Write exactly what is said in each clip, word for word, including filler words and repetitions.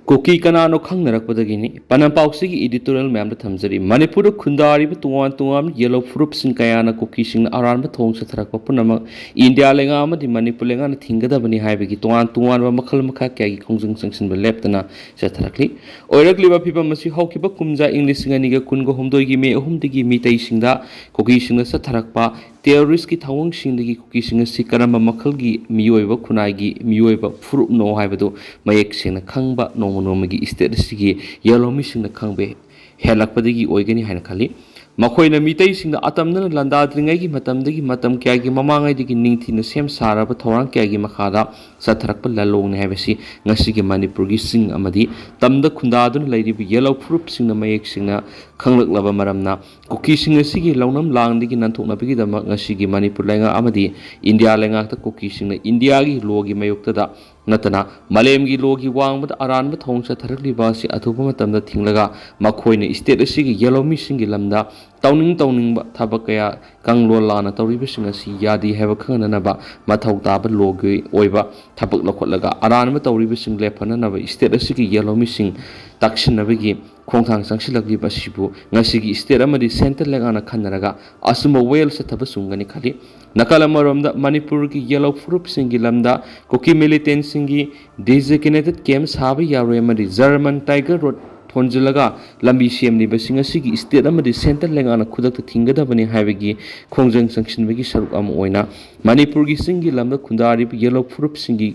ꯀꯨꯀꯤ ꯀꯅꯥꯅꯣ ꯈꯪꯅꯔꯛꯄꯗꯒꯤꯅꯤ꯫ ꯄꯥꯟꯗꯝ ꯄꯥꯎꯁꯤꯒꯤ editorial ꯃꯌꯥꯝꯗ ꯊꯝꯖꯔꯤ꯫ ꯃꯅꯤꯄꯨꯔꯗ ꯈꯨꯟꯗꯥꯔꯤꯕ ꯇꯣꯉꯥꯟ ꯇꯣꯉꯥꯟꯕ ꯌꯦꯜꯍꯧ ꯐꯨꯔꯨꯞꯁꯤꯡ ꯀꯌꯥꯅ ꯀꯨꯀꯤꯁꯤꯡꯅ ꯑꯔꯥꯟꯕ ꯊꯧꯑꯣꯡ ꯆꯠꯊꯔꯛꯄ ꯄꯨꯝꯅꯃꯛ ꯏꯟꯗꯤꯌꯥ ꯂꯩꯉꯥꯛ ꯑꯃꯗꯤ ꯃꯅꯤꯄꯨꯔ ꯂꯩꯉꯥꯛꯅ ꯊꯤꯡꯒꯗꯕꯅꯤ ꯍꯥꯏꯕꯒꯤ ꯇꯣꯉꯥꯟ ꯇꯣꯉꯥꯟꯕ ꯃꯈꯜ ꯃꯈꯥ ꯀꯌꯥꯒꯤ ꯈꯣꯡꯖꯪ ꯆꯪꯁꯤꯟꯕ ꯂꯦꯞꯇꯅ ꯆꯠꯊꯔꯛꯂꯤ꯫ ꯑꯣꯏꯔꯛꯂꯤꯕ ꯐꯤꯕꯝ ꯑꯁꯤ ꯍꯧꯈꯤꯕ ꯀꯨꯝꯖꯥ ꯏꯪ ꯂꯤꯁꯤꯡ ꯑꯅꯤꯒ ꯀꯨꯟꯒ ꯍꯨꯝꯗꯣꯏꯒꯤ ꯃꯦ ꯑꯍꯨꯝꯗꯒꯤ ꯃꯤꯇꯩꯁꯤꯡꯗ ꯀꯨꯀꯤꯁꯤꯡꯅ ꯆꯠꯊꯔꯛꯄ terroristꯀꯤ ꯊꯧꯑꯣꯡꯁꯤꯡꯗꯒꯤ ꯀꯨꯀꯤꯁꯤꯡ ꯑꯁꯤ ꯀꯔꯝꯕ ꯃꯈꯜꯒꯤ ꯃꯤꯑꯣꯏꯕ ꯈꯨꯟꯅꯥꯏꯒꯤ ꯃꯤꯑꯣꯏꯕ ꯐꯨꯔꯨꯞꯅꯣ ꯍꯥꯏꯕꯗꯨ ꯃꯌꯦꯛ ꯁꯦꯡꯅ ꯈꯪꯕ ꯅꯣꯡꯃ ꯅꯣꯡꯃꯒꯤ state ꯑꯁꯤꯒꯤ ꯌꯦꯜꯍꯧꯃꯤꯁꯤꯡꯅ ꯈꯪꯕ ꯍꯦꯜꯂꯛꯄꯗꯒꯤ ꯑꯣꯏꯒꯅꯤ ꯍꯥꯏꯅ ꯈꯜꯂꯤ꯫ ꯃꯈꯣꯏꯅ ꯃꯤꯇꯩꯁꯤꯡꯗ ꯑꯇꯝꯅꯅ ꯂꯥꯟꯗꯥꯗ꯭ꯔꯤꯉꯩꯒꯤ ꯃꯇꯝꯗꯒꯤ ꯃꯇꯝ ꯀꯌꯥꯒꯤ ꯃꯃꯥꯡꯉꯩꯗꯒꯤ ꯅꯤꯡꯊꯤꯅ ꯁꯦꯝ ꯁꯥꯔꯕ ꯊꯧꯔꯥꯡ ꯀꯌꯥꯒꯤ ꯃꯈꯥꯗ ꯆꯠꯊꯔꯛꯄ ꯂꯥꯂꯣꯡꯅꯤ ꯍꯥꯏꯕꯁꯤ ꯉꯁꯤꯒꯤ ꯃꯅꯤꯄꯨꯔꯒꯤ ꯆꯤꯡ ꯑꯃꯗꯤ ꯇꯝꯗ ꯈꯨꯟꯗꯥꯗꯨꯅ ꯂꯩꯔꯤꯕ ꯌꯦꯜꯍꯧ ꯐꯨꯔꯨꯞꯁꯤꯡꯅ ꯃꯌꯦꯛ ꯁꯦꯡꯅ ꯈꯪꯂꯛꯂꯕ ꯃꯔꯝꯅ, ꯀꯨꯀꯤꯁꯤꯡ ꯑꯁꯤꯒꯤ ꯂꯧꯅꯝ ꯂꯥꯡꯗꯒꯤ ꯅꯥꯟꯊꯣꯛꯅꯕꯒꯤꯗꯃꯛ ꯉꯁꯤꯒꯤ ꯃꯅꯤꯄꯨꯔ ꯂꯩꯉꯥꯛ ꯑꯃꯗꯤ ꯏꯟꯗꯤꯌꯥ ꯂꯩꯉꯥꯛꯇ ꯀꯨꯀꯤꯁꯤꯡꯅ ꯏꯟꯗꯤꯌꯥꯒꯤ lawꯒꯤ ꯃꯥꯌꯣꯛꯇꯗ ꯅꯠꯇꯅ ꯃꯥꯂꯦꯝꯒꯤ lawꯒꯤ ꯋꯥꯡꯃꯗ ꯑꯔꯥꯟꯕ ꯊꯧꯑꯣꯡ ꯆꯠꯊꯔꯛꯂꯤꯕ ꯑꯁꯤ ꯑꯊꯨꯕ ꯃꯇꯝꯗ ꯊꯤꯡꯂꯒ ꯃꯈꯣꯏꯅ state ꯑꯁꯤꯒꯤ ꯌꯦꯜꯍꯧꯃꯤꯁꯤꯡꯒꯤ ꯂꯝꯗ ꯇꯧꯅꯤꯡ ꯇꯧꯅꯤꯡꯕ ꯊꯕꯛ ꯀꯌꯥ ꯀꯥꯡꯂꯣꯟ ꯂꯥꯟꯅ ꯇꯧꯔꯤꯕꯁꯤꯡ ꯑꯁꯤ ꯌꯥꯗꯦ ꯍꯥꯏꯕ ꯈꯪꯍꯟꯅꯅꯕ ꯃꯊꯧ ꯇꯥꯕ lawꯒꯤ ꯑꯣꯏꯕ ꯊꯕꯛ ꯂꯧꯈꯠꯂꯒ ꯑꯔꯥꯟꯕ ꯇꯧꯔꯤꯕꯁꯤꯡ ꯂꯦꯞꯍꯟꯅꯅꯕ state ꯑꯁꯤꯒꯤ ꯌꯦꯜꯍꯧꯃꯤꯁꯤꯡ ꯇꯛꯁꯤꯟꯅꯕꯒꯤ ꯈꯣꯡꯊꯥꯡ ꯆꯪꯁꯤꯜꯂꯛꯂꯤꯕ ꯑꯁꯤꯕꯨ ꯉꯁꯤꯒꯤ state ꯑꯃꯗꯤ centre ꯂꯩꯉꯥꯛꯅ ꯈꯟꯅꯔꯒ ꯑꯆꯨꯝꯕ ꯋꯥꯌꯦꯜ ꯆꯠꯊꯕ ꯆꯨꯝꯒꯅꯤ ꯈꯜꯂꯤ꯫ ꯅꯥꯀꯜ ꯑꯃꯔꯣꯝꯗ ꯃꯅꯤꯄꯨꯔꯒꯤ ꯌꯦꯜꯍꯧ ꯐꯨꯔꯨꯞꯁꯤꯡꯒꯤ ꯂꯝꯗ ꯀꯨꯀꯤ militantꯁꯤꯡꯒꯤ designated camp ꯁꯥꯕ ꯌꯥꯔꯣꯏ ꯑꯃꯗꯤ German Tiger Road ꯊꯣꯟꯖꯤꯜꯂꯒ ꯂꯝꯕꯤ ꯁꯦꯝꯂꯤꯕꯁꯤꯡ ꯑꯁꯤꯒꯤ state ꯑꯃꯗꯤ centre ꯂꯩꯉꯥꯛꯅ ꯈꯨꯗꯛꯇ ꯊꯤꯡꯒꯗꯕꯅꯤ ꯍꯥꯏꯕꯒꯤ ꯈꯣꯡꯖꯪ ꯆꯪꯁꯤꯟꯕꯒꯤ ꯁꯔꯨꯛ ꯑꯃ ꯑꯣꯏꯅ ꯃꯅꯤꯄꯨꯔꯒꯤ ꯆꯤꯡꯒꯤ ꯂꯝꯗ ꯈꯨꯟꯗꯥꯔꯤꯕ ꯌꯦꯜꯍꯧ ꯐꯨꯔꯨꯞꯁꯤꯡꯒꯤ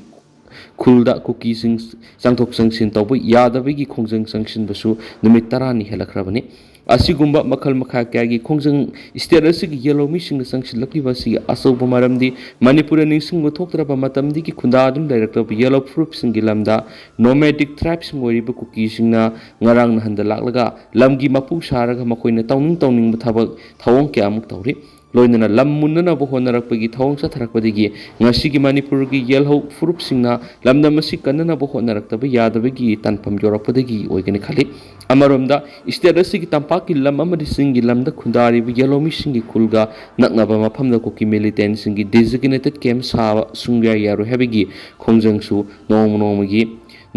ꯈꯨꯜꯗ ꯀꯨꯀꯤꯁꯤꯡ ꯆꯪꯊꯣꯛ ꯆꯪꯁꯤꯟ ꯇꯧꯕ ꯌꯥꯗꯕꯒꯤ ꯈꯣꯡꯖꯪ ꯆꯪꯁꯤꯟꯕꯁꯨ ꯅꯨꯃꯤꯠ ꯇꯔꯥꯅꯤ ꯍꯦꯜꯂꯛꯈ꯭ꯔꯕꯅꯤ꯫ ꯑꯁꯤꯒꯨꯝꯕ ꯃꯈꯜ ꯃꯈꯥ ꯀꯌꯥꯒꯤ ꯈꯣꯡꯖꯪ state ꯑꯁꯤꯒꯤ ꯌꯦꯜꯍꯧꯃꯤꯁꯤꯡꯅ ꯆꯪꯁꯤꯜꯂꯛꯂꯤꯕ ꯑꯁꯤꯒꯤ ꯑꯆꯧꯕ ꯃꯔꯝꯗꯤ ꯃꯅꯤꯄꯨꯔꯗ ꯅꯤꯡꯁꯤꯡꯕ ꯊꯣꯛꯇ꯭ꯔꯕ ꯃꯇꯝꯗꯒꯤ ꯈꯨꯟꯗꯥꯗꯨꯅ ꯂꯩꯔꯛꯂꯕ ꯌꯦꯜꯍꯧ ꯐꯨꯔꯨꯞꯁꯤꯡꯒꯤ ꯂꯝꯗ nomadic tribeꯁꯤꯡ ꯑꯣꯏꯔꯤꯕ ꯀꯨꯀꯤꯁꯤꯡꯅ ꯉꯔꯥꯡ ꯅꯍꯥꯟꯗ ꯂꯥꯛꯂꯒ ꯂꯝꯒꯤ ꯃꯄꯨ ꯁꯥꯔꯒ ꯃꯈꯣꯏꯅ ꯇꯧꯅꯤꯡ ꯇꯧꯅꯤꯡꯕ ꯊꯕꯛ ꯊꯧꯑꯣꯡ ꯀꯌꯥꯃꯨꯛ ꯇꯧꯔꯤ꯫ ꯂꯣꯏꯅꯅ ꯂꯝ ꯃꯨꯟꯅꯅꯕ ꯍꯣꯠꯅꯔꯛꯄꯒꯤ ꯊꯧꯑꯣꯡ ꯆꯠꯊꯔꯛꯄꯗꯒꯤ ꯉꯁꯤꯒꯤ ꯃꯅꯤꯄꯨꯔꯒꯤ ꯌꯦꯜꯍꯧ ꯐꯨꯔꯨꯞꯁꯤꯡꯅ ꯂꯝꯗꯝ ꯑꯁꯤ ꯀꯟꯅꯅꯕ ꯍꯣꯠꯅꯔꯛꯇꯕ ꯌꯥꯗꯕꯒꯤ ꯇꯥꯟꯐꯝ ꯌꯧꯔꯛꯄꯗꯒꯤ ꯑꯣꯏꯒꯅꯤ ꯈꯜꯂꯤ꯫ ꯑꯃꯔꯣꯝꯗ state ꯑꯁꯤꯒꯤ ꯇꯝꯄꯥꯛꯀꯤ ꯂꯝ ꯑꯃꯗꯤ ꯆꯤꯡꯒꯤ ꯂꯝꯗ ꯈꯨꯟꯗꯥꯔꯤꯕ ꯌꯦꯜꯍꯧꯃꯤꯁꯤꯡꯒꯤ ꯈꯨꯜꯒ ꯅꯛꯅꯕ ꯃꯐꯝꯗ ꯀꯨꯀꯤ militantꯁꯤꯡꯒꯤ designated camp ꯁꯥꯕ ꯁꯨꯡꯌꯥ ꯌꯥꯔꯣꯏ ꯍꯥꯏꯕꯒꯤ ꯈꯣꯡꯖꯪꯁꯨ ꯅꯣꯡꯃ ꯅꯣꯡꯃꯒꯤ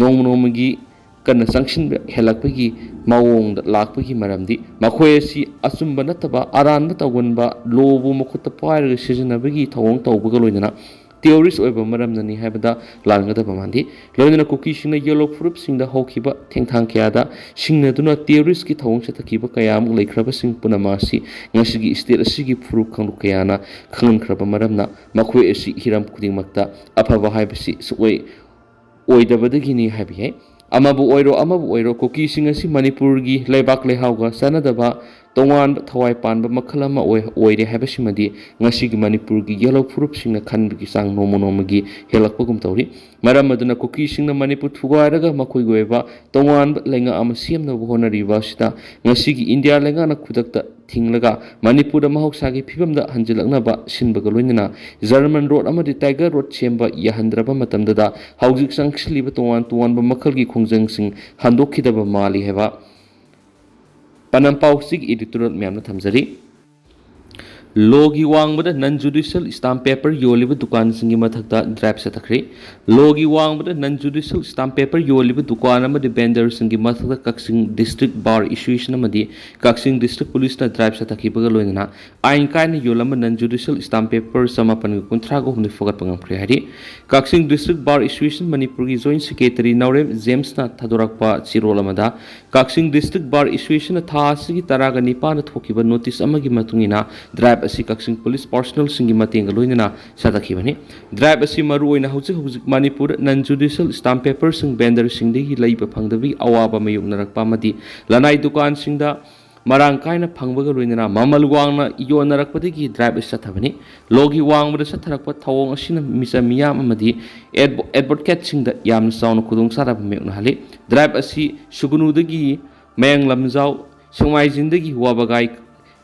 ꯅꯣꯡꯃ ꯅꯣꯡꯃꯒꯤ ꯀꯟꯅ ꯆꯪꯁꯤꯟꯕ ꯍꯦꯜꯂꯛꯄꯒꯤ ꯃꯑꯣꯡꯗ ꯂꯥꯛꯄꯒꯤ ꯃꯔꯝꯗꯤ ꯃꯈꯣꯏ ꯑꯁꯤ ꯑꯆꯨꯝꯕ ꯅꯠꯇꯕ ꯑꯔꯥꯟꯕ ꯇꯧꯒꯟꯕ ꯂꯣꯕꯨ ꯃꯈꯨꯠꯇ ꯄꯥꯏꯔꯒ ꯁꯤꯖꯤꯟꯅꯕꯒꯤ ꯊꯧꯑꯣꯡ ꯇꯧꯕꯒ ꯂꯣꯏꯅꯅ ꯇꯦꯔꯣꯔꯤꯁ ꯑꯣꯏꯕ ꯃꯔꯝꯅꯅꯤ ꯍꯥꯏꯕꯗ ꯂꯥꯟꯒꯗꯕ ꯃꯥꯟꯗꯦ꯫ ꯂꯣꯏꯅꯅ ꯀꯨꯀꯤꯁꯤꯡꯅ ꯌꯦꯂꯣ ꯐꯨꯔꯨꯞꯁꯤꯡꯗ ꯍꯧꯈꯤꯕ ꯊꯦꯡꯊꯥꯡ ꯀꯌꯥꯗ ꯁꯤꯡꯅꯗꯨꯅ ꯇꯦꯔꯣꯔꯤꯁꯀꯤ ꯊꯧꯑꯣꯡ ꯆꯠꯊꯈꯤꯕ ꯀꯌꯥ ꯑꯃ ꯂꯩꯈ꯭ꯔꯕꯁꯤꯡ ꯄꯨꯝꯅꯃꯛ ꯑꯁꯤ ꯉꯁꯤꯒꯤ ꯁ꯭ꯇꯦꯠ ꯑꯁꯤꯒꯤ ꯐꯨꯔꯨꯞ ꯀꯥꯡꯂꯨꯞ ꯀꯌꯥꯅ ꯈꯪꯍꯟꯈ꯭ꯔꯕ ꯃꯔꯝꯅ ꯃꯈꯣꯏ ꯑꯁꯤ ꯍꯤꯔꯝ ꯈꯨꯗꯤꯡꯃꯛꯇ ꯑꯐꯕ ꯍꯥꯏꯕꯁꯤ ꯁꯨꯛꯑꯣꯏ ꯑꯣꯏꯗꯕꯗꯒꯤꯅꯤ ꯍꯥꯏꯕ ꯌꯥꯏ꯫ ꯑꯃꯕꯨ ꯑꯣꯏꯔꯣ ꯑꯃꯕꯨ ꯑꯣꯏꯔꯣ, ꯀꯨꯀꯤꯁꯤꯡ ꯑꯁꯤ ꯃꯅꯤꯄꯨꯔꯒꯤ ꯂꯩꯕꯥꯛ ꯂꯩꯍꯥꯎꯒ ꯆꯥꯟꯅꯗꯕ ꯇꯣꯉꯥꯟꯕ ꯊꯋꯥꯏ ꯄꯥꯟꯕ ꯃꯈꯜ ꯑꯃ ꯑꯣꯏ-, ꯑꯣꯏꯔꯦ ꯍꯥꯏꯕꯁꯤꯃꯗꯤ ꯉꯁꯤꯒꯤ ꯃꯅꯤꯄꯨꯔꯒꯤ ꯌꯦꯂꯣ ꯐꯨꯔꯨꯞꯁꯤꯡꯅ ꯈꯟꯕꯒꯤ ꯆꯥꯡ ꯅꯣꯡꯃ ꯅꯣꯡꯃꯒꯤ ꯍꯦꯜꯂꯛꯄꯒꯨꯝ ꯇꯧꯔꯤ꯫ ꯃꯔꯝ ꯑꯗꯨꯅ ꯀꯨꯀꯤꯁꯤꯡꯅ ꯃꯅꯤꯄꯨꯔ ꯊꯨꯒꯥꯏꯔꯒ ꯃꯈꯣꯏꯒꯤ ꯑꯣꯏꯕ ꯇꯣꯉꯥꯟꯕ ꯂꯩꯉꯥꯛ ꯑꯃ ꯁꯦꯝꯅꯕ ꯍꯣꯠꯅꯔꯤꯕ ꯑꯁꯤꯗ ꯉꯁꯤꯒꯤ ꯏꯟꯗꯤꯌꯥ ꯂꯩꯉꯥꯛꯅ ꯈꯨꯗꯛꯇ ꯊꯤꯡꯂꯒ ꯃꯅꯤꯄꯨꯔꯗ ꯃꯍꯧꯁꯥꯒꯤ ꯐꯤꯕꯝꯗ ꯍꯟꯖꯤꯜꯂꯛꯅꯕ ꯁꯤꯟꯕꯒ ꯂꯣꯏꯅꯅ ꯖꯔꯃꯟ ꯔꯣꯗ ꯑꯃꯗꯤ ꯇꯥꯏꯒꯔ ꯔꯣꯗ ꯁꯦꯝꯕ ꯌꯥꯍꯟꯗ꯭ꯔꯕ ꯃꯇꯝꯗꯗ ꯍꯧꯖꯤꯛ ꯆꯪꯁꯤꯜꯂꯤꯕ ꯇꯣꯉꯥꯟ ꯇꯣꯉꯥꯟꯕ ꯃꯈꯜꯒꯤ ꯈꯣꯡꯖꯪꯁꯤꯡ ꯍꯟꯗꯣꯛꯈꯤꯗꯕ ꯃꯥꯜꯂꯤ ꯍꯥꯏꯕ ꯄꯥꯎꯅꯝ ꯄꯥꯎꯆꯦꯒꯤ ꯏꯗꯤꯇꯣꯔꯤꯌꯦꯜ ꯃꯌꯥꯝꯅ ꯊꯝꯖꯔꯤ꯫ ꯂꯣꯒꯤ ꯋꯥꯡꯃꯗ ꯅꯟ ꯖꯨꯗꯤꯁꯤꯌꯦꯜ ꯁ꯭ꯇꯥꯝ ꯄꯦꯄꯔ ꯌꯣꯜꯂꯤꯕ ꯗꯨꯀꯥꯟꯁꯤꯡꯒꯤ ꯃꯊꯛꯇ ꯗ꯭ꯔꯥꯏꯕ ꯆꯠꯊꯈ꯭ꯔꯦ꯫ ꯂꯣꯒꯤ ꯋꯥꯡꯃꯗ ꯅꯟ ꯖꯨꯗꯤꯁꯤꯌꯦꯜ ꯁ꯭ꯇꯥꯝ ꯄꯦꯄꯔ ꯌꯣꯜꯂꯤꯕ ꯗꯨꯀꯥꯟ ꯑꯃꯗꯤ ꯚꯦꯟꯗꯔꯁꯤꯡꯒꯤ ꯃꯊꯛꯇ ꯀꯛꯆꯤꯡ ꯗꯤꯁꯇ꯭ꯔꯤꯛ ꯕꯥꯔ ꯑꯦꯁꯣꯁꯤꯌꯦꯁꯟ ꯑꯃꯗꯤ ꯀꯛꯆꯤꯡ ꯗꯤꯁꯇ꯭ꯔꯤꯛ ꯄꯨꯂꯤꯁꯅ ꯗ꯭ꯔꯥꯏꯕ ꯆꯠꯊꯈꯤꯕꯒ ꯂꯣꯏꯅꯅ ꯑꯥꯏꯟ ꯀꯥꯏꯅ ꯌꯣꯜꯂꯝꯕ ꯅꯟ ꯖꯨꯗꯤꯁꯤꯌꯦꯜ ꯁ꯭ꯇꯥꯝ ꯄꯦꯄꯔ ꯆꯃꯥꯄꯟꯒ ꯀꯨꯟꯊ꯭ꯔꯥꯒ ꯍꯨꯝꯗꯣꯏ ꯐꯥꯒꯠꯄ ꯉꯝꯈ꯭ꯔꯦ ꯍꯥꯏꯔꯤ꯫ ꯀꯛꯆꯤꯡ ꯗꯤꯁꯇ꯭ꯔꯤꯛ ꯕꯥꯔ ꯑꯦꯁꯣꯁꯤꯌꯦꯁꯟ ꯃꯅꯤꯄꯨꯔꯒꯤ ꯖꯣꯏꯟꯠ ꯁꯦꯀ꯭ꯔꯦꯇꯔꯤ ꯅꯥꯎꯔꯦꯝ ꯖꯦꯝꯁꯅ ꯊꯥꯗꯣꯔꯛꯄ ꯆꯦꯔꯣꯜ ꯑꯃꯗ, ꯀꯛꯆꯤꯡ ꯗꯤꯁꯇ꯭ꯔꯤꯛ ꯕꯥꯔ ꯑꯦꯁꯣꯁꯤꯌꯦꯁꯟꯅ ꯊꯥ ꯑꯁꯤꯒꯤ ꯇꯔꯥꯒ ꯅꯤꯄꯥꯟꯗ ꯊꯣꯛꯈꯤꯕ ꯅꯣꯇꯤꯁ ꯑꯃꯒꯤ ꯃꯇꯨꯡ ꯏꯟꯅ ꯗ꯭ꯔꯥꯏꯕ ꯑꯁꯤ ꯀꯛꯆꯤꯡ ꯄꯨꯂꯤꯁ ꯄꯥꯔꯁꯣꯅꯦꯜꯁꯤꯡꯒꯤ ꯃꯇꯦꯡꯒ ꯂꯣꯏꯅꯅ ꯆꯠꯊꯈꯤꯕꯅꯤ꯫ ꯗ꯭ꯔꯥꯏꯕ ꯑꯁꯤ ꯃꯔꯨꯑꯣꯏꯅ ꯍꯧꯖꯤꯛ ꯍꯧꯖꯤꯛ ꯃꯅꯤꯄꯨꯔꯗ ꯅꯟ ꯖꯨꯗꯤꯁꯤꯌꯦꯜ ꯁ꯭ꯇꯥꯝ ꯄꯦꯄꯔꯁꯤꯡ ꯚꯦꯟꯗꯔꯁꯤꯡꯗꯒꯤ ꯂꯩꯕ ꯐꯪꯗꯕꯒꯤ ꯑꯋꯥꯕ ꯃꯥꯌꯣꯛꯅꯔꯛꯄ ꯑꯃꯗꯤ ꯂꯅꯥꯏ ꯗꯨꯀꯥꯟꯁꯤꯡꯗ ꯃꯔꯥꯡ ꯀꯥꯏꯅ ꯐꯪꯕꯒ ꯂꯣꯏꯅꯅ ꯃꯃꯜ ꯋꯥꯡꯅ ꯌꯣꯟꯅꯔꯛꯄꯗꯒꯤ ꯗ꯭ꯔꯥꯏꯕ ꯑꯁꯤ ꯆꯠꯊꯕꯅꯤ꯫ ꯂꯣꯒꯤ ꯋꯥꯡꯃꯗ ꯆꯠꯊꯔꯛꯄ ꯊꯧꯑꯣꯡ ꯑꯁꯤꯅ ꯃꯤꯆꯝ ꯃꯤꯌꯥꯝ ꯑꯃꯗꯤ ꯑꯦꯗꯚꯣ-, ꯑꯦꯗꯚꯣꯀꯦꯠꯁꯤꯡꯗ ꯌꯥꯝꯅ ꯆꯥꯎꯅ ꯈꯨꯗꯣꯡꯆꯥꯗꯕ ꯃꯥꯌꯣꯛꯅꯍꯜꯂꯤ꯫ ꯗ꯭ꯔꯥꯏꯕ ꯑꯁꯤ ꯁꯨꯒꯅꯨꯗꯒꯤ ꯃꯌꯥꯡ ꯂꯝꯖꯥꯎ, ꯁꯦꯛꯃꯥꯏꯖꯤꯡꯗꯒꯤ ꯋꯥꯕꯒꯥꯏ,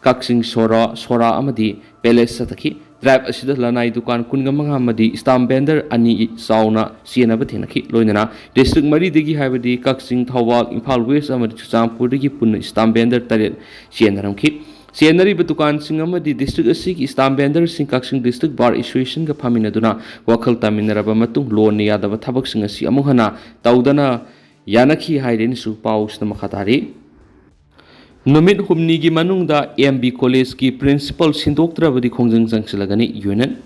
ꯀꯛꯆꯤꯡ ꯁꯣꯔꯥ, ꯁꯣꯔꯥ ꯑꯃꯗꯤ ꯄꯦꯂꯦꯁ ꯆꯠꯊꯈꯤ꯫ ꯗ꯭ꯔꯥꯏꯕ ꯑꯁꯤꯗ ꯂꯅꯥꯏ ꯗꯨꯀꯥꯟ ꯀꯨꯟꯒ ꯃꯉꯥ ꯑꯃꯗꯤ ꯁ꯭ꯇꯥꯝ ꯚꯦꯟꯗꯔ ꯑꯅꯤ ꯆꯥꯎꯅ ꯆꯦꯟꯅꯕ ꯊꯦꯡꯅꯈꯤ꯫ ꯂꯣꯏꯅꯅ ꯗꯤꯁꯇ꯭ꯔꯤꯛ ꯃꯔꯤꯗꯒꯤ, ꯍꯥꯏꯕꯗꯤ ꯀꯛꯆꯤꯡ, ꯊꯧꯕꯥꯜ, ꯏꯝꯐꯥꯜ ꯋꯦꯁ ꯑꯃꯗꯤ ꯆꯨꯔꯆꯥꯟꯄꯨꯔꯗꯒꯤ ꯄꯨꯟꯅ ꯁ꯭ꯇꯥꯝ ꯚꯦꯟꯗꯔ ꯇꯔꯦꯠ ꯆꯦꯟꯅꯔꯝꯈꯤ꯫ ꯆꯦꯟꯅꯔꯤꯕ ꯗꯨꯀꯥꯟꯁꯤꯡ ꯑꯃꯗꯤ ꯗꯤꯁꯇ꯭ꯔꯤꯛ ꯑꯁꯤꯒꯤ ꯁ꯭ꯇꯥꯝ ꯚꯦꯟꯗꯔꯁꯤꯡ ꯀꯛꯆꯤꯡ ꯗꯤꯁꯇ꯭ꯔꯤꯛ ꯕꯥꯔ ꯑꯦꯁꯣꯁꯤꯌꯦꯁꯟꯒ ꯐꯝꯃꯤꯟꯅꯗꯨꯅ ꯋꯥꯈꯜ ꯇꯥꯃꯤꯟꯅꯔꯕ ꯃꯇꯨꯡ ꯂꯣꯟꯅ ꯌꯥꯗꯕ ꯊꯕꯛꯁꯤꯡ ꯑꯁꯤ ꯑꯃꯨꯛ ꯍꯟꯅ ꯇꯧꯗꯅ ꯌꯥꯅꯈꯤ ꯍꯥꯏꯔꯦꯅꯁꯨ ꯄꯥꯎꯁꯤꯗ ꯃꯈꯥ ꯇꯥꯔꯤ꯫ ꯅꯨꯃꯤꯠ ꯍꯨꯝꯅꯤꯒꯤ ꯃꯅꯨꯡꯗ ꯑꯦꯝ ꯕꯤ ꯀꯣꯂꯦꯖꯀꯤ ꯄ꯭ꯔꯤꯟꯁꯤꯄꯜ ꯁꯤꯟꯗꯣꯛꯇ꯭ꯔꯕꯗꯤ ꯈꯣꯡꯖꯪ ꯆꯪꯁꯤꯜꯂꯒꯅꯤ union.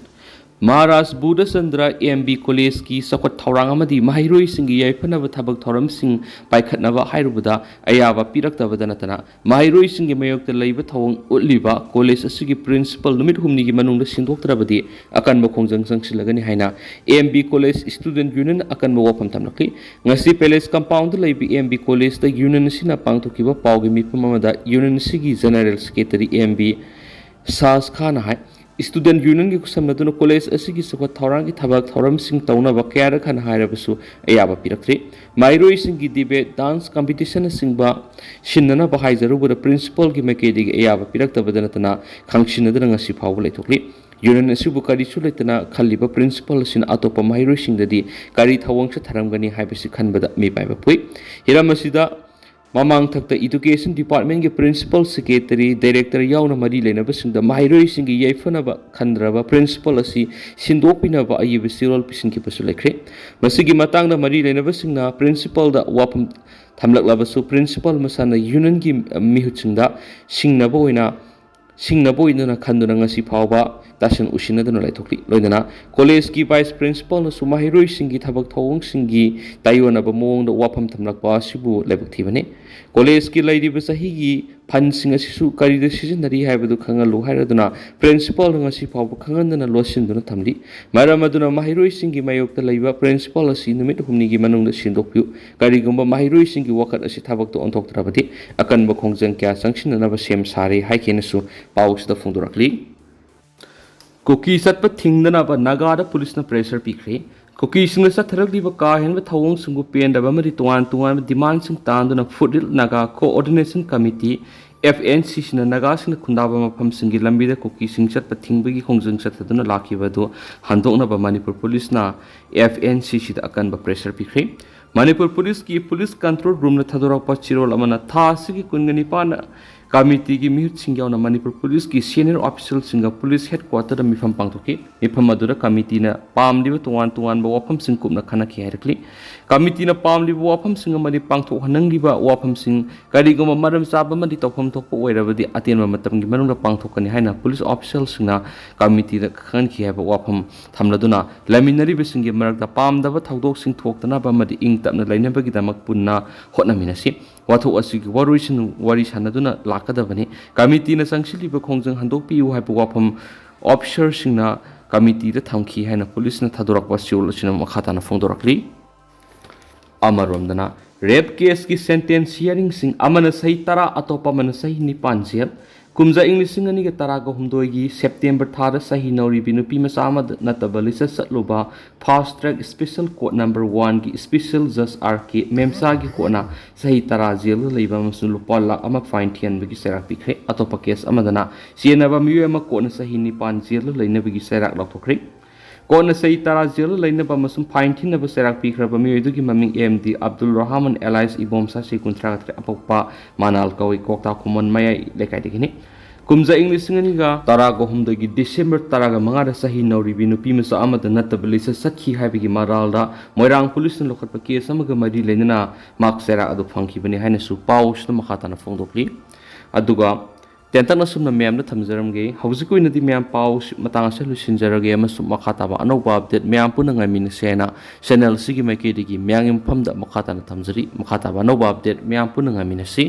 Maharaj Budhachandra M B ꯀꯣꯂꯦꯖꯀꯤ ꯆꯥꯎꯈꯠ ꯊꯧꯔꯥꯡ ꯑꯃꯗꯤ ꯃꯍꯩꯔꯣꯏꯁꯤꯡꯒꯤ ꯌꯥꯏꯐꯅꯕ ꯊꯕꯛ ꯊꯧꯔꯝꯁꯤꯡ ꯄꯥꯏꯈꯠꯅꯕ ꯍꯥꯏꯔꯨꯕꯗ ꯑꯌꯥꯕ ꯄꯤꯔꯛꯇꯕꯗ ꯅꯠꯇꯅ ꯃꯍꯩꯔꯣꯏꯁꯤꯡꯒꯤ ꯃꯥꯌꯣꯛꯇ ꯂꯩꯕ ꯊꯧꯑꯣꯡ ꯎꯠꯂꯤꯕ ꯀꯣꯂꯦꯖ ꯑꯁꯤꯒꯤ ꯄ꯭ꯔꯤꯟꯁꯤꯄꯜ ꯅꯨꯃꯤꯠ ꯍꯨꯝꯅꯤꯒꯤ ꯃꯅꯨꯡꯗ ꯁꯤꯟꯗꯣꯛꯇ꯭ꯔꯕꯗꯤ ꯑꯀꯟꯕ ꯈꯣꯡꯖꯪ ꯆꯪꯁꯤꯜꯂꯒꯅꯤ ꯍꯥꯏꯅ M B college student union ꯑꯀꯟꯕ ꯋꯥꯐꯝ ꯊꯝꯂꯛꯂꯤ꯫ ꯉꯁꯤ ꯄꯦꯂꯦꯁ ꯀꯝꯄꯥꯎꯟꯗ ꯂꯩꯕ ꯑꯦꯝ ꯕꯤ ꯀꯣꯂꯦꯖꯇ ꯌꯨꯅꯤꯌꯟ ꯑꯁꯤꯅ ꯄꯥꯡꯊꯣꯛꯈꯤꯕ ꯄꯥꯎꯒꯤ ꯃꯤꯐꯝ ꯑꯃꯗ ꯌꯨꯅꯤꯌꯟ ꯑꯁꯤꯒꯤ ꯖꯦꯅꯔꯦꯜ ꯁꯦꯀ꯭ꯔꯦꯇꯔꯤ ꯑꯦꯝ ꯕꯤ ꯁꯥꯖ ꯈꯥꯟꯅ ꯍꯥꯏ, ꯁ꯭ꯇꯨꯗꯦꯟꯠ ꯌꯨꯅꯤꯌꯟꯒꯤ ꯈꯨꯠꯁꯝꯅꯗꯨꯅ ꯀꯣꯂꯦꯖ ꯑꯁꯤꯒꯤ ꯆꯥꯎꯈꯠ ꯊꯧꯔꯥꯡꯒꯤ ꯊꯕꯛ ꯊꯧꯔꯝꯁꯤꯡ ꯇꯧꯅꯕ ꯀꯌꯥꯔꯛ ꯍꯟꯅ ꯍꯥꯏꯔꯕꯁꯨ ꯑꯌꯥꯕ ꯄꯤꯔꯛꯇ꯭ꯔꯤ꯫ ꯃꯍꯩꯔꯣꯏꯁꯤꯡꯒꯤ ꯗꯤꯕꯦꯠ, ꯗꯥꯟꯁ ꯀꯝꯄꯤꯇꯤꯁꯟꯅꯆꯤꯡꯕ ꯁꯤꯟꯅꯅꯕ ꯍꯥꯏꯖꯔꯨꯕꯗ ꯄ꯭ꯔꯤꯟꯁꯤꯄꯜꯒꯤ ꯃꯥꯏꯀꯩꯗꯒꯤ ꯑꯌꯥꯕ ꯄꯤꯔꯛꯇꯕꯗ ꯅꯠꯇꯅ ꯈꯪꯁꯤꯟꯅꯗꯅ ꯉꯁꯤ ꯐꯥꯎꯕ ꯂꯩꯊꯣꯛꯂꯤ꯫ ꯌꯨꯅꯤꯌꯟ ꯑꯁꯤꯕꯨ ꯀꯔꯤꯁꯨ ꯂꯩꯇꯅ ꯈꯜꯂꯤꯕ ꯄ꯭ꯔꯤꯟꯁꯤꯄꯜ ꯑꯁꯤꯅ ꯑꯇꯣꯞꯄ ꯃꯍꯩꯔꯣꯏꯁꯤꯡꯗꯗꯤ ꯀꯔꯤ ꯊꯧꯑꯣꯡ ꯆꯠꯊꯔꯝꯒꯅꯤ ꯍꯥꯏꯕꯁꯤ ꯈꯟꯕꯗ ꯃꯤꯄꯥꯏꯕ ꯄꯣꯛꯏ꯫ ꯍꯤꯔꯝ ꯑꯁꯤꯗ ꯃꯃꯥꯡꯊꯛꯇ ꯏꯗꯨꯀꯦꯁꯟ ꯗꯤꯄꯥꯔꯠꯃꯦꯟꯒꯤ ꯄ꯭ꯔꯤꯟꯁꯤꯄꯜ, ꯁꯦꯀ꯭ꯔꯦꯇꯔꯤ, ꯗꯥꯏꯔꯦꯛꯇꯔ ꯌꯥꯎꯅ ꯃꯔꯤ ꯂꯩꯅꯕꯁꯤꯡꯗ ꯃꯍꯩꯔꯣꯏꯁꯤꯡꯒꯤ ꯌꯥꯏꯐꯅꯕ ꯈꯟꯗ꯭ꯔꯕ ꯄ꯭ꯔꯤꯟꯁꯤꯄꯜ ꯑꯁꯤ ꯁꯤꯟꯗꯣꯛꯄꯤꯅꯕ ꯑꯏꯕ ꯆꯦꯔꯣꯜ ꯄꯤꯁꯤꯟꯈꯤꯕꯁꯨ ꯂꯩꯈ꯭ꯔꯦ꯫ ꯃꯁꯤꯒꯤ ꯃꯇꯥꯡꯗ ꯃꯔꯤ ꯂꯩꯅꯕꯁꯤꯡꯅ ꯄ꯭ꯔꯤꯟꯁꯤꯄꯜꯗ ꯋꯥꯐꯝ ꯊꯝꯂꯛꯂꯕꯁꯨ ꯄ꯭ꯔꯤꯟꯁꯤꯄꯜ ꯃꯁꯥꯅ ꯌꯨꯅꯤꯌꯟꯒꯤ ꯃꯤꯍꯨꯠꯁꯤꯡꯗ ꯁꯤꯡꯅꯕ ꯑꯣꯏꯅ ꯁꯤꯡꯅꯕ ꯑꯣꯏꯗꯨꯅ ꯈꯟꯗꯨꯅ ꯉꯁꯤ ꯐꯥꯎꯕ ꯇꯥꯁꯤꯟ ꯎꯁꯤꯟꯅꯗꯨꯅ ꯂꯩꯊꯣꯛꯂꯤ꯫ ꯂꯣꯏꯅꯅ ꯀꯣꯂꯦꯖꯀꯤ ꯚꯥꯏꯁ ꯄ꯭ꯔꯤꯟꯁꯤꯄꯜꯅꯁꯨ ꯃꯍꯩꯔꯣꯏꯁꯤꯡꯒꯤ ꯊꯕꯛ ꯊꯧꯑꯣꯡꯁꯤꯡꯒꯤ ꯇꯥꯏꯑꯣꯟꯅꯕ ꯃꯑꯣꯡꯗ ꯋꯥꯐꯝ ꯊꯝꯂꯛꯄ ꯑꯁꯤꯕꯨ ꯂꯥꯏꯕꯛ ꯊꯤꯕꯅꯤ꯫ ꯀꯣꯂꯦꯖꯀꯤ ꯂꯩꯔꯤꯕ ꯆꯍꯤꯒꯤ ꯐꯟꯁꯤꯡ ꯑꯁꯤꯁꯨ ꯀꯔꯤꯗ ꯁꯤꯖꯤꯟꯅꯔꯤ ꯍꯥꯏꯕꯗꯨ ꯈꯪꯍꯜꯂꯨ ꯍꯥꯏꯔꯗꯨꯅ ꯄ꯭ꯔꯤꯟꯁꯤꯄꯜꯅ ꯉꯁꯤ ꯐꯥꯎꯕ ꯈꯪꯍꯟꯗꯅ ꯂꯣꯠꯁꯤꯟꯗꯨꯅ ꯊꯝꯂꯤ꯫ ꯃꯔꯝ ꯑꯗꯨꯅ ꯃꯍꯩꯔꯣꯏꯁꯤꯡꯒꯤ ꯃꯥꯌꯣꯛꯇ ꯂꯩꯕ ꯄ꯭ꯔꯤꯟꯁꯤꯄꯜ ꯑꯁꯤ ꯅꯨꯃꯤꯠ ꯍꯨꯝꯅꯤꯒꯤ ꯃꯅꯨꯡꯗ ꯁꯤꯟꯗꯣꯛꯄꯤꯌꯨ꯫ ꯀꯔꯤꯒꯨꯝꯕ ꯃꯍꯩꯔꯣꯏꯁꯤꯡꯒꯤ ꯋꯥꯀꯠ ꯑꯁꯤ ꯊꯕꯛꯇ ꯑꯣꯟꯊꯣꯛꯇ꯭ꯔꯕꯗꯤ ꯑꯀꯟꯕ ꯈꯣꯡꯖꯪ ꯀꯌꯥ ꯆꯪꯁꯤꯟꯅꯅꯕ ꯁꯦꯝ ꯁꯥꯔꯦ ꯍꯥꯏꯈꯤꯅꯁꯨ ꯄꯥꯎꯁꯤꯗ ꯐꯣꯡꯗꯣꯔꯛꯂꯤ꯫ ꯀꯨꯀꯤ ꯆꯠꯄ ꯊꯤꯡꯗꯅꯕ ꯅꯥꯒꯥꯗ ꯄꯨꯂꯤꯁꯅ ꯄ꯭ꯔꯦꯁꯔ ꯄꯤꯈ꯭ꯔꯦ꯫ ꯀꯨꯀꯤꯁꯤꯡꯗ ꯆꯠꯊꯔꯛꯂꯤꯕ ꯀꯥ ꯍꯦꯟꯕ ꯊꯧꯑꯣꯡꯁꯤꯡꯕꯨ ꯄꯦꯟꯗꯕ ꯑꯃꯗꯤ ꯇꯣꯉꯥꯟ ꯇꯣꯉꯥꯟꯕ ꯗꯤꯃꯥꯟꯁꯤꯡ ꯇꯥꯟꯗꯨꯅ foothill Naga coordination committee, F N C ꯁꯤꯅ ꯅꯥꯒꯥꯁꯤꯡꯅ ꯈꯨꯟꯗꯥꯕ ꯃꯐꯝꯁꯤꯡꯒꯤ ꯂꯝꯕꯤꯗ ꯀꯨꯀꯤꯁꯤꯡ ꯆꯠꯄ ꯊꯤꯡꯕꯒꯤ ꯈꯣꯡꯖꯪ ꯆꯠꯊꯗꯨꯅ ꯂꯥꯛꯈꯤꯕ ꯑꯗꯨ ꯍꯟꯗꯣꯛꯅꯕ ꯃꯅꯤꯄꯨꯔ ꯄꯨꯂꯤꯁꯅ ꯑꯦꯐ ꯑꯦꯟ ꯁꯤ ꯁꯤꯗ ꯑꯀꯟꯕ ꯄ꯭ꯔꯦꯁꯔ ꯄꯤꯈ꯭ꯔꯦ꯫ ꯃꯅꯤꯄꯨꯔ ꯄꯨꯂꯤꯁꯀꯤ ꯄꯨꯂꯤꯁ ꯀꯟꯇ꯭ꯔꯣꯜ ꯔꯨꯝꯅ ꯊꯥꯗꯣꯔꯛꯄ ꯆꯦꯔꯣꯜ ꯑꯃꯅ ꯊꯥ ꯑꯁꯤꯒꯤ ꯀꯨꯟꯒ ꯅꯤꯄꯥꯟ ꯀꯃꯤꯇꯤꯒꯤ ꯃꯤꯍꯨꯠꯁꯤꯡ ꯌꯥꯎꯅ ꯃꯅꯤꯄꯨꯔ ꯄꯨꯂꯤꯁꯀꯤ ꯁꯦꯅꯤꯌꯔ ꯑꯣꯐꯤꯁꯤꯌꯦꯜꯁꯤꯡꯒ ꯄꯨꯂꯤꯁ ꯍꯦꯗꯀ꯭ꯋꯥꯇꯔꯗ ꯃꯤꯐꯝ ꯄꯥꯡꯊꯣꯛꯈꯤ꯫ ꯃꯤꯐꯝ ꯑꯗꯨꯗ ꯀꯃꯤꯇꯤꯅ ꯄꯥꯝꯂꯤꯕ ꯇꯣꯉꯥꯟ ꯇꯣꯉꯥꯟꯕ ꯋꯥꯐꯝꯁꯤꯡ ꯀꯨꯞꯅ ꯈꯟꯅꯈꯤ ꯍꯥꯏꯔꯛꯂꯤ꯫ ꯀꯃꯤꯇꯤꯅ ꯄꯥꯝꯂꯤꯕ ꯋꯥꯐꯝꯁꯤꯡ ꯑꯃꯗꯤ ꯄꯥꯡꯊꯣꯛꯍꯟꯅꯤꯡꯂꯤꯕ ꯋꯥꯐꯝꯁꯤꯡ ꯀꯔꯤꯒꯨꯝꯕ ꯃꯔꯝ ꯆꯥꯕ ꯑꯃꯗꯤ ꯇꯧꯐꯝ ꯊꯣꯛꯄ ꯑꯣꯏꯔꯕꯗꯤ ꯑꯇꯦꯟꯕ ꯃꯇꯝꯒꯤ ꯃꯅꯨꯡꯗ ꯄꯥꯡꯊꯣꯛꯀꯅꯤ ꯍꯥꯏꯅ ꯄꯨꯂꯤꯁ ꯑꯣꯐꯤꯁꯤꯌꯦꯜꯁꯤꯡꯅ ꯀꯃꯤꯇꯤꯗ ꯈꯟꯈꯤ ꯍꯥꯏꯕ ꯋꯥꯐꯝ ꯊꯝꯂꯗꯨꯅ ꯂꯩꯃꯤꯟꯅꯔꯤꯕꯁꯤꯡꯒꯤ ꯃꯔꯛꯇ ꯄꯥꯝꯗꯕ ꯊꯧꯗꯣꯛꯁꯤꯡ ꯊꯣꯛꯇꯅꯕ ꯑꯃꯗꯤ ꯏꯪ ꯇꯞꯅ ꯂꯩꯅꯕꯒꯤꯗꯃꯛ ꯄꯨꯟꯅ ꯍꯣꯠꯅꯃꯤꯟꯅꯁꯤ꯫ ꯋꯥꯊꯣꯛ ꯑꯁꯤꯒꯤ ꯋꯥꯔꯣꯏꯁꯤꯟ-, ꯋꯥꯔꯤ ꯁꯥꯟꯅꯗꯨꯅ ꯂꯥꯛꯀꯗꯕꯅꯤ꯫ ꯀꯃꯤꯇꯤꯅ ꯆꯪꯁꯤꯜꯂꯤꯕ ꯈꯣꯡꯖꯪ ꯍꯟꯗꯣꯛꯄꯤꯌꯨ ꯍꯥꯏꯕ ꯋꯥꯐꯝ ꯑꯣꯐꯤꯁꯔꯁꯤꯡꯅ ꯀꯃꯤꯇꯤꯗ ꯊꯝꯈꯤ ꯍꯥꯏꯅ ꯄꯨꯂꯤꯁꯅ ꯊꯥꯗꯣꯔꯛꯄ ꯆꯦꯔꯣꯜ ꯑꯁꯤꯅ ꯃꯈꯥ ꯇꯥꯅ ꯐꯣꯡꯗꯣꯔꯛꯂꯤ꯫ ꯑꯃꯔꯣꯝꯗꯅ, ꯔꯦꯞ ꯀꯦꯁꯀꯤ ꯁꯦꯟꯇꯦꯟꯁ ꯍꯤꯌꯥꯔꯤꯡꯁꯤꯡ, ꯑꯃꯅ ꯆꯍꯤ ꯇꯔꯥ, ꯑꯇꯣꯞꯄ ꯑꯃꯅ ꯆꯍꯤ ꯅꯤꯄꯥꯟ ꯖꯦꯜ꯫ ꯀꯨꯝꯖꯥ ꯏꯪ ꯂꯤꯁꯤꯡ ꯑꯅꯤꯒ ꯇꯔꯥꯒ ꯍꯨꯝꯗꯣꯏꯒꯤ ꯁꯦꯞꯇꯦꯝꯕꯔ ꯊꯥꯗ ꯆꯍꯤ ꯅꯧꯔꯤꯕꯤ ꯅꯨꯄꯤ ꯃꯆꯥ ꯑꯃꯗ ꯅꯠꯇꯕ ꯂꯤꯆꯠ ꯆꯠꯂꯨꯕ ꯐꯥꯁ ꯇ꯭ꯔꯦꯛ ꯁ꯭ꯄꯦꯁꯦꯜ ꯀꯣꯔꯠ ꯅꯝꯕꯔ ꯋꯥꯟꯒꯤ ꯁ꯭ꯄꯦꯁꯦꯜ ꯖꯖ ꯑꯥꯔ ꯀꯦ ꯃꯦꯝꯆꯥꯒꯤ ꯀꯣꯔꯠꯅ ꯆꯍꯤ ꯇꯔꯥ ꯖꯦꯜꯗ ꯂꯩꯕ ꯑꯃꯁꯨꯡ ꯂꯨꯄꯥ ꯂꯥꯈ ꯑꯃ ꯐꯥꯏꯟ ꯊꯤꯍꯟꯕꯒꯤ ꯆꯩꯔꯥꯛ ꯄꯤꯈ꯭ꯔꯦ꯫ ꯑꯇꯣꯞꯄ ꯀꯦꯁ ꯑꯃꯗꯅ ꯆꯦꯟꯅꯕ ꯃꯤꯑꯣꯏ ꯑꯃ ꯀꯣꯔꯠꯅ ꯆꯍꯤ ꯅꯤꯄꯥꯟ ꯖꯦꯜꯗ ꯂꯩꯅꯕꯒꯤ ꯆꯩꯔꯥꯛ ꯂꯥꯎꯊꯣꯛꯈ꯭ꯔꯦ꯫ ꯀꯣꯔꯠꯅ ꯆꯍꯤ ꯇꯔꯥ ꯖꯦꯜꯗ ꯂꯩꯅꯕ ꯑꯃꯁꯨꯡ ꯐꯥꯏꯟ ꯊꯤꯅꯕ ꯆꯩꯔꯥꯛ ꯄꯤꯈ꯭ꯔꯕ ꯃꯤꯑꯣꯏ ꯑꯗꯨꯒꯤ ꯃꯃꯤꯡ M D Abdul Rahman alias Ibom Sashi ꯀꯨꯟꯊ꯭ꯔꯥ ꯇꯔꯦꯠ ꯑꯄꯣꯛꯄ ꯃꯅꯥꯜ ꯀꯧꯏ, ꯀ꯭ꯋꯥꯛꯇꯥ ꯈꯨꯃꯟ ꯃꯌꯥꯏ ꯂꯩꯀꯥꯏꯗꯒꯤꯅꯤ꯫ ꯀꯨꯝꯖꯥ ꯏꯪ ꯂꯤꯁꯤꯡ ꯑꯅꯤꯒ ꯇꯔꯥꯒ ꯍꯨꯝꯗꯣꯏꯒꯤ ꯗꯤꯁꯦꯝꯕꯔ ꯇꯔꯥꯒ ꯃꯉꯥꯗ ꯆꯍꯤ ꯅꯧꯔꯤꯕꯤ ꯅꯨꯄꯤ ꯃꯆꯥ ꯑꯃꯗ ꯅꯠꯇꯕ ꯂꯤꯆꯠ ꯆꯠꯈꯤ ꯍꯥꯏꯕꯒꯤ ꯃꯔꯥꯜꯗ ꯃꯣꯏꯔꯥꯡ ꯄꯨꯂꯤꯁꯅ ꯂꯧꯈꯠꯄ ꯀꯦꯁ ꯑꯃꯒ ꯃꯔꯤ ꯂꯩꯅꯅ ꯃꯍꯥꯛ ꯆꯩꯔꯥꯛ ꯑꯗꯨ ꯐꯪꯈꯤꯕꯅꯤ ꯍꯥꯏꯅꯁꯨ ꯄꯥꯎ ꯑꯁꯤꯗ ꯃꯈꯥ ꯇꯥꯅ ꯐꯣꯡꯗꯣꯛꯂꯤ꯫ ꯑꯗꯨꯒ ꯇꯦꯟꯇꯛꯅ ꯁꯨꯝꯅ ꯃꯌꯥꯝꯗ ꯊꯝꯖꯔꯝꯒꯦ꯫ ꯍꯧꯖꯤꯛꯀꯤ ꯑꯣꯏꯅꯗꯤ ꯃꯌꯥꯝ ꯄꯥꯎ ꯁꯤ ꯃꯇꯥꯡ ꯑꯁꯤꯗ ꯂꯣꯏꯁꯤꯟꯖꯔꯒꯦ ꯑꯃꯁꯨꯡ ꯃꯈꯥ ꯇꯥꯕ ꯑꯅꯧꯕ ꯑꯞꯗꯦꯠ ꯃꯌꯥꯝ ꯄꯨꯟꯅ ꯉꯥꯏꯃꯤꯟꯅꯁꯦ ꯍꯥꯏꯅ ꯆꯦꯅꯦꯜ ꯑꯁꯤꯒꯤ ꯃꯥꯏꯀꯩꯗꯒꯤ ꯃꯌꯥꯝꯒꯤ ꯃꯐꯝꯗ ꯃꯈꯥ ꯇꯥꯅ ꯊꯝꯖꯔꯤ꯫ ꯃꯈꯥ ꯇꯥꯕ ꯑꯅꯧꯕ ꯑꯞꯗꯦꯠ ꯃꯌꯥꯝ ꯄꯨꯟꯅ ꯉꯥꯏꯃꯤꯟꯅꯁꯤ꯫